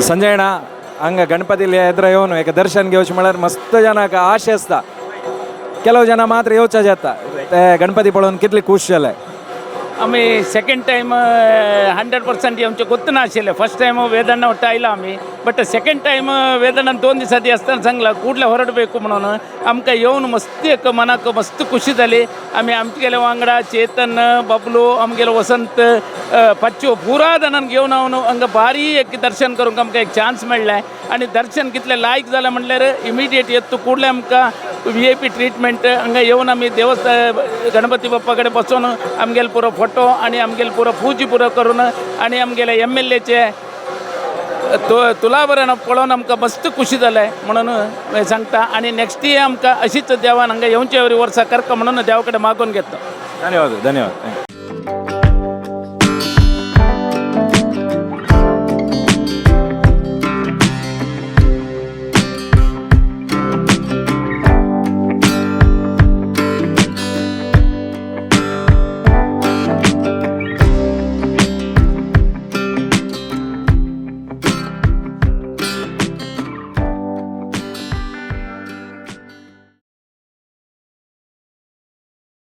संजय अण्णा, हांगा गणपती ಎದುರ येवन एक दर्शन घेवचें म्हळ्यार मस्त जनाक आशे आसता. ಕೆಲವು ಜನ ಮಾತ್ರ ಯೋಚನೆ जाता, ते गणपती पळोवन कितले खूश जाले. आमी सेकंड टायम 100% येवचें ಗೊತ್ತು नाशिल्लें. फर्स्ट टायम ವೇದಣ್ಣ ಒಟ್ಟು ಆಯ್ಲ आमी, बट सेकंड टायम ವೇದಣ್ಣನ 2 ದಿವಸ ದೇವಸ್ಥಾನ सांगला ಕೂಡಲೇ ಹೊರಡಬೇಕು म्हणून. आमकां येवन मस्त एक मनाक मस्त खुशी जाली. आमी आमगेले वांगडा चेतन, बबलू, आमगेले वसंत, पच्चू पुरा जाणांक घेवन हांव हांगा भारी एक दर्शन करूंक आमकां एक चान्स मेळ्ळें. आनी दर्शन कितलें लायक जालें म्हणल्यार इमिडिएट येत ಕೂಡಲೇ आमकां VIP treatment. हांगा येवन आमी देवस्थान गणपती बाप्पा कडेन बसून आमगेले पुरो फोटो आनी आमगेले पुरो पुजा पुरो करून आनी आमगेले एमएलएचे तुलाभरण पळोवन आमकां मस्त खुशी जालें म्हणून हें सांगता. आनी नेक्स्ट इयर आमकां अशीच देवान हांगा येवचे वरी वर्सां करका म्हणून देवा कडेन मागून घेता. धन्यवाद, धन्यवाद.